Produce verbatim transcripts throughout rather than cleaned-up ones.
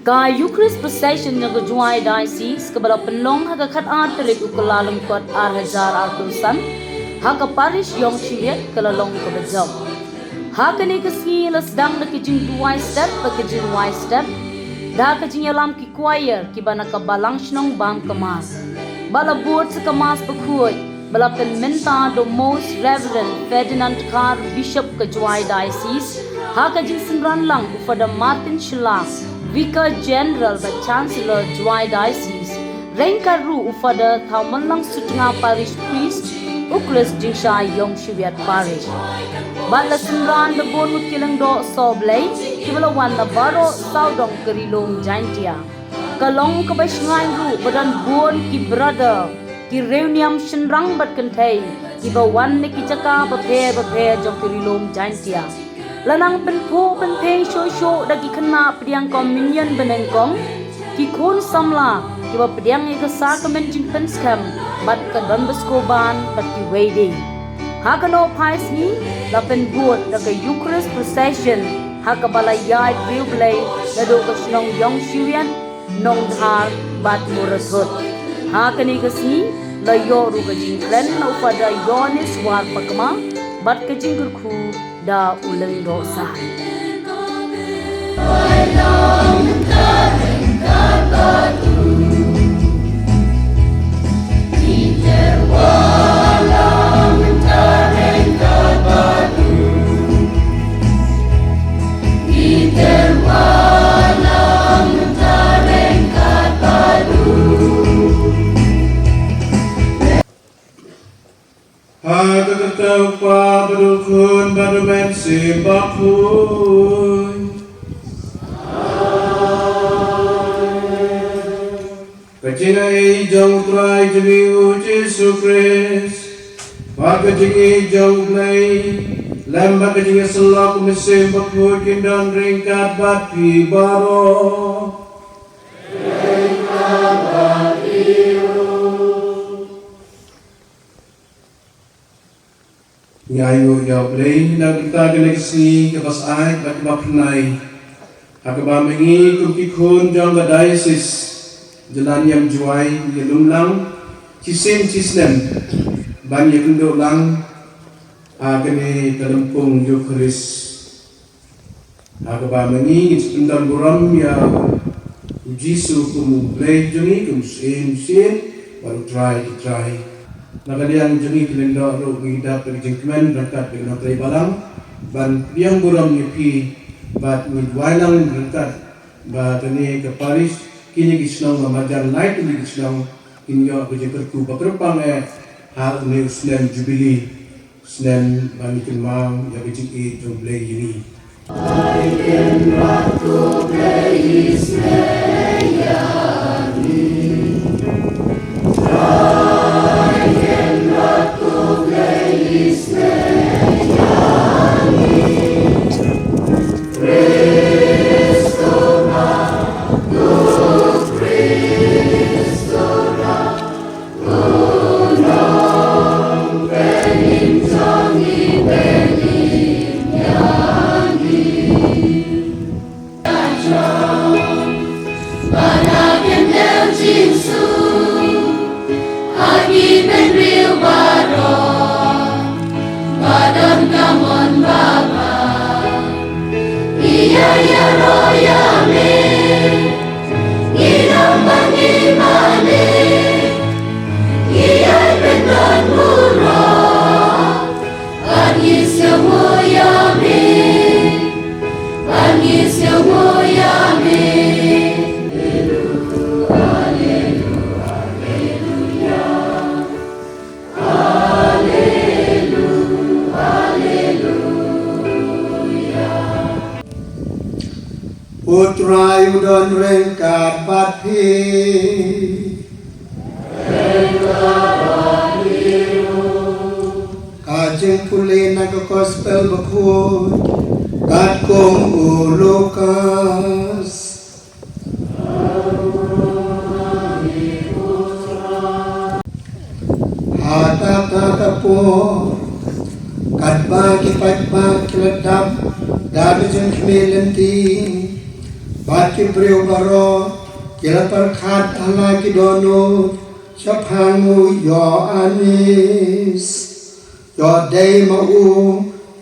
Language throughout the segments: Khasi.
Ka Eucharist Procession jong ka Jowai Diocese kaba la pynlong ha ka khatar tarik u Kyllalyngkot ar hajar arphew san ha ka Parish Yong Shiwiat ka la long kaba jop. Ha kane ka sngi la sdang da ka jingduwai step bad ka jingduwai step da ka jingïalam ki choir kiba na ka Balang Shnong Bamkamar. Ba la bud sa ka Mass Bakhuid ba la pynmynta da u Most Reverend Ferdinand Kar, Bishop ka Jowai Diocese, ha ka jingsynran lang u Father Martin Shylla, Vicar General bad Chancellor Jowai Diocese, ryngkat ruh u Father Thawmanlang Sutnga, Parish Priest, u Khlus Jingshai Yong Shiwiat Parish. Bad la synran da bun ngut ki lyngdoh sohblei kiba la wan na baroh sawdong ka Ri Lum Jaintia. Ka long kaba shngaiñ ruh ba don bun ki brother, ki riewniam shynrang bad kynthei kiba wan na ki jaka bapher bapher jong ka Ri Lum Jaintia. La nang pynphuh pynpheng shuh shuh da ki khynnah pdiang Communion banyngkong, ki khun samla kiba pdiang ïa ka Sakramen Jingpynskhem bad ka Don Bosco Band bad kiwei de. Ha kano phai sngi la pynbud da ka Eucharist Procession ha kaba la ïaid riewblei naduh ka shnong Yong Shiwiat, Nongdhar bad Murthut. Ha kane ka sngi la ïoh ruh ka jingkren na u Father Yohanes Warpakma bad ka jingkyrkhu da u Lyngdoh Sar. Ha ka kyrteng u Kpa bad u Khun bad u Mynsiem Bakhuid. Ka jingaiei jong u Trai jong ngi u Jisu Khrist, bad ka jingïeit jong u Blei, lem bad ka jingïasyllok u Mynsiem Bakhuid kin don ryngkat bad phi baroh. Ngi ainguh ïa u Blei na ka bynta kane ka sngi kaba syaid bad kaba phyrnai, ha kaba ma ngi kum ki khun jong ka diocese jylla niam Jowai ngi ïalum lang shisien shisnem ban ïakynduh lang ha kane ka lympung Eucharist. Ha kaba ma ngi ngin sa pyndon burom ïa u Jisu kum u Blei jong ngi, kum u Syiem u syiem bad u Trai ki trai. Na ka liang jong ngi ki lyngdoh ruh ngi dap da ka jingkmen ryngkat bad ki nongtrei balang ban pdiang burom ïa phi, bad ngi duwai lang ryngkat ba kane ka parish, kine ki shnong ba marjan, lai tylli ki shnong, kin ïoh ka jingkyrkhu ba kyrpang eh ha une u snem Jubilee. Snem ba ngi kynmaw ïa ka jingïeit jong u Blei ïa ngi. U Trai u don ryngkat bad phi. Ka jingpule na ka Gospel Bakhuid katkum u Lukas. Ha kata ka por, katba ki paidbah ki la dap da ka jingkhmih lynti bad Ki briew baroh ki la pyrkhat ha la ki dohnud shaphang u Ïoannis. Ïoh dei ma u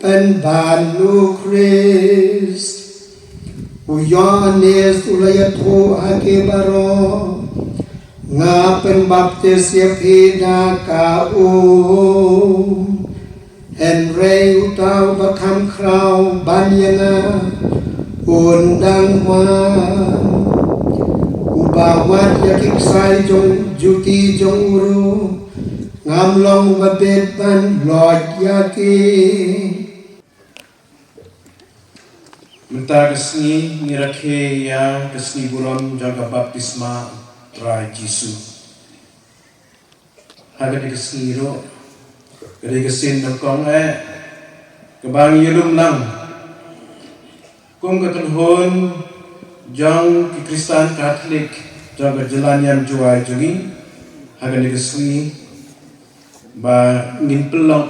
pynban u Khrist. U Ïoannis u la ïathuh ha ki baroh, nga pynbaptis ïa phi da ka um. Hynrei uta uba kham khraw ban ïa nga un dang wan, uba wad ïa ki ksai jong juti jong u ruh. Ngam long uba bit ban loit ïa ki. Mynta ka sngi ngi rakhe ïa ka sngi burom jong ka baptisma Trai Jisu. Ha kane ka sngi ruh ka dei ka sien nyngkong eh kaba ngi ïalum lang kum ka kynhun jong ki Khristan Katholik jong ka jylla niam Jowai jong ngi. Ha kane ka sngi ba ngin pynlong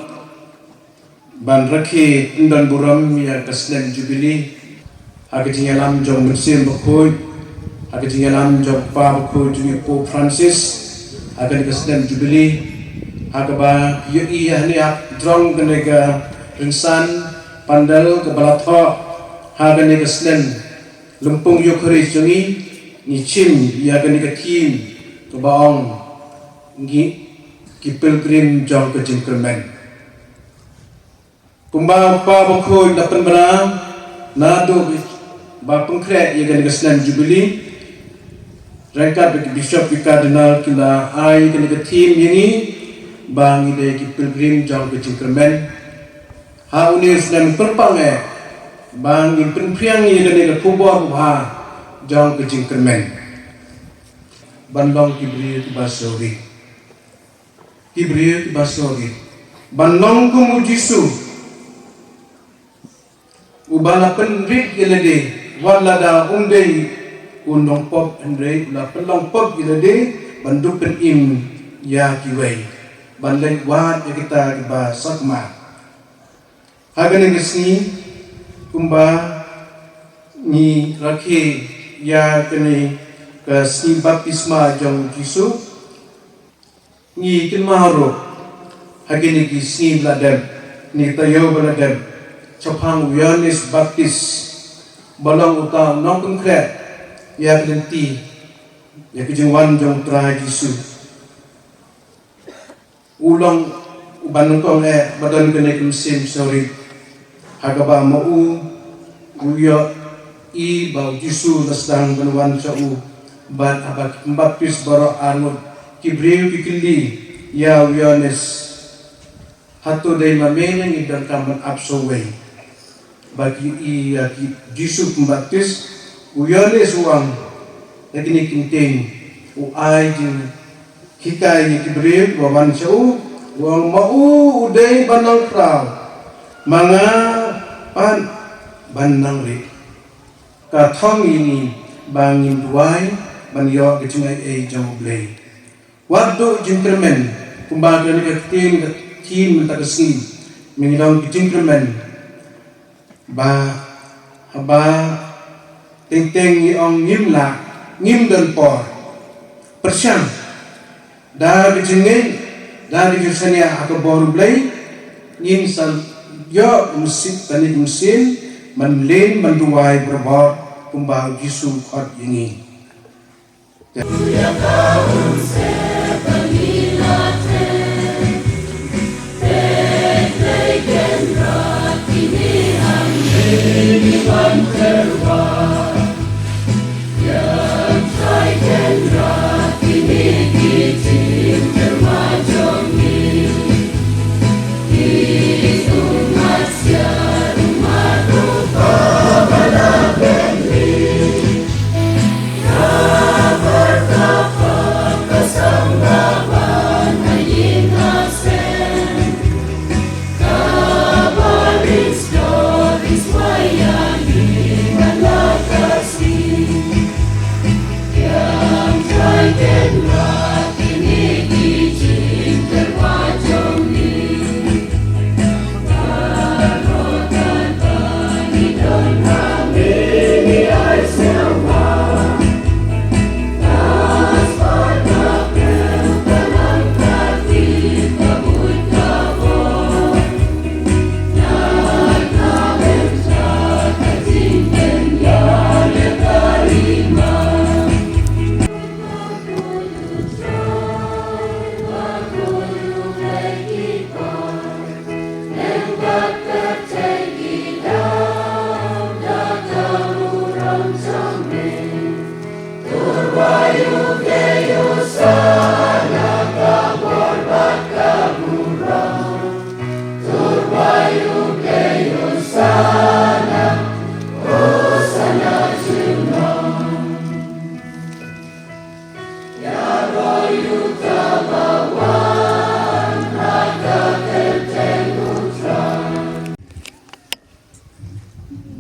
ban rakhe pyndon burom ïa ka snem Jubilee ha ka jingïalam jong u Mynsiem Bakhuid, ha ka jingïalam jong u Kpa Bakhuid jong ngi u Pope Francis, ha kane ka snem Jubilee, ha kaba ïohi ïa kane ka jrong kane ka rynsan pandal kaba la thoh ha kane ka snem lympung Ïukharist jong ngi. Ngi shim ïa kane ka theme kaba ong ngi ki pilgrim jong ka jingkyrmen. Kumba u Kpa Bakhuid u la pynbna naduh ba pynkhreh ïa kane ka snem Jubilee, ryngkat bad ki Bishop, ki Cardinal ki la ai kane ka theme ïa ngi ba ngi dei ki pilgrim jong ka jingkyrmen. Ha une u snem kyrpang eh ba ngin pynphriang ïa kane ka khubor babha jong ka jingkyrmen. Ban long ki briew kiba sngewrit. Ki briew kiba sngewrit. Ban long kum u Jisu uba la pynrit ïa lade, wat lada um dei u nongpop hynrei u la pynlong pop ïa lade ban dup pynim ïa kiwei, ban leit wad ïa kita kiba sakma. Ha kane ka sngi kumba ngi rakhe ïa kane ka sngi baptisma jong u Jisu, ngi kynmaw ruh ha kine ki sngi ba la dep, kine ki taïew ba la dep, shaphang u Ïoannis Baptis ba long uta u nongpynkhreh ïa ka lynti, ïa ka jingwan jong u Trai Jisu. U long uba nyngkong eh ba don kane ka mynsiem sngewrit, ha kaba ma u u ïohi ba u Jisu u la sdang ban wan sha u. Bad haba ki pynbaptis baroh arngut, ki briew ki kylli ïa u Ïoannis, hato dei ma me ne ngi donkam ban ap sa uwei? Ba ki ïohi ïa u Jisu u pynbaptis, u Ïoannis u ong, ha kine ki ktien u ai jinghikai ïa ki briew ba wan sha u, u ong, ma u u dei ban nang khraw, ma nga pat ban nang rieh. Ka thong ïa ngi ba ngin duwai ban ïoh ka jingaiei jong U Blei. Wat duh jingkyrmen, kumba kane ka ktien ka theme mynta ka sngi, ngi long ki jingkyrmen. Ba haba teng teng ngi ong ngim lah, ngim don por, pyrshang da ka jingngeit, da ka jingshaniah ha ka bor U Blei, ngin sa ïoh mynsiem, kane ka mynsiem ban len ban duwai barabor kumba U Jisu u khot ïa ngi.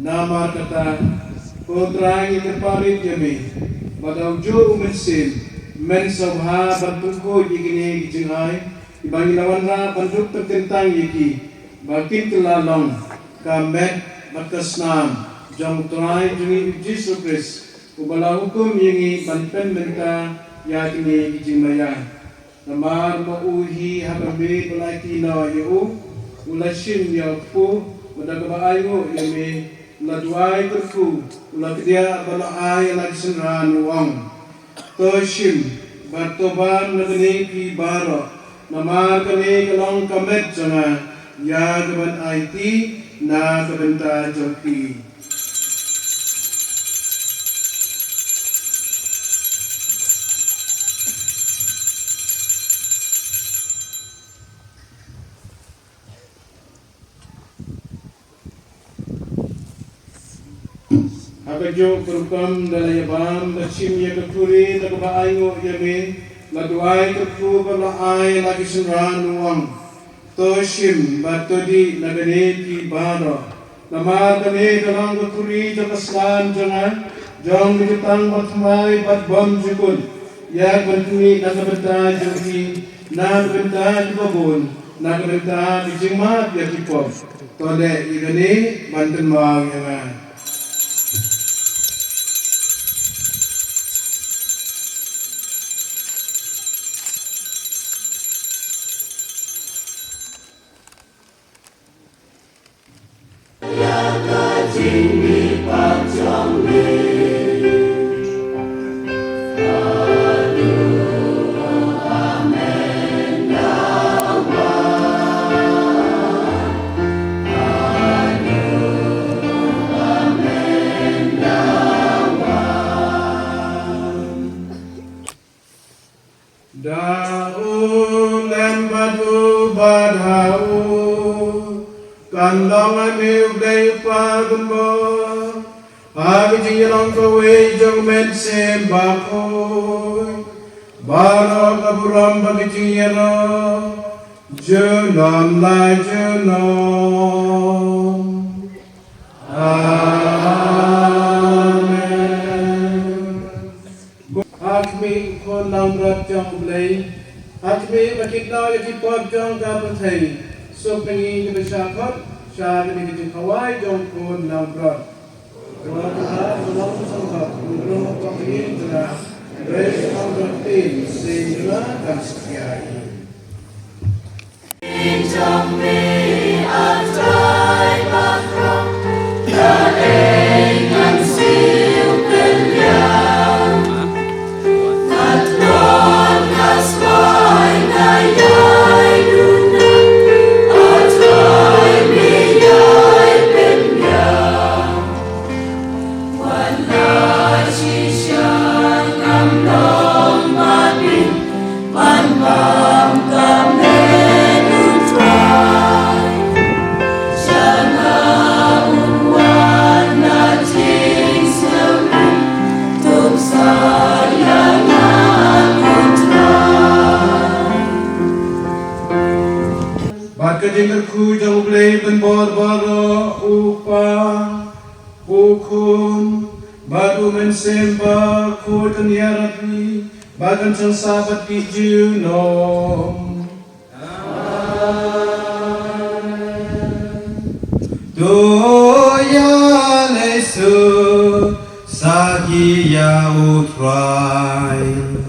Namar kata, ko Trai, ngi kyrpad ïa me ba da u juh u Mynsiem men sngewbha ban pynkhuid ïa kine ki jingai kiba ngi la wanrah ban dup tang kyntang ïa ki, ba kin kylla long ka met bad ka snam jong u Trai jong ngi u Jisu Khrist, uba la hukum ïa ngi ban pynmynta ïa kine ki jingmaïa. Namar ba u hi ha ka miet ba la aiti noh ïa u, u la shim ïa u kpu, bad da kaba ainguh ïa me, u la duwai kyrkhu, u la kdiah bad la ai ïa la ki synran, u ong: To shim bad to bam na kane phi baroh, namar kane ka long ka met jong nga, ïa kaban aiti na ka bynta jong phi. Ha kajuh ka rukom da la ïa bam, la shim ïa ka khuri, da kaba ainguh ïa me, la duwai kyrkhu bad la ai ïa la ki synran, u ong: To shim bad to dih na kane phi baroh, namar kane ka long ka khuri jong ka snam jong nga, jong ka jutang bathymmai bad bymjukut, ïa kaban pynih na ka bynta jong phi, na ka bynta kiba bun, na ka bynta ka jingmap ïa ki pop. To leh ïa kane ban kynmaw ïa nga. Da u lem bad u bad ha u, kan long ha me u Blei u Kpa Jong U Mynsiem Bakhuid, baroh ka burom bad ka jingïaroh junom la junom. Amen. Ha khmih u Khun langbrot jong U Blei, ha khmih ba khih noh ïa ki pop jong ka pyrthei, suk na ngi kiba shah khot sha kane ka jingkhawai jong u Khun langbrot. Bad ka jingkyrkhu jong U Blei Uba Bor Baroh, U Kpa, U Khun, bad U Mynsiem Bakhuid, kan ïarap ïa phi bad kan sngewsih bad phi junom. Amen. To ïa leit suk sakhi ïa U Trai.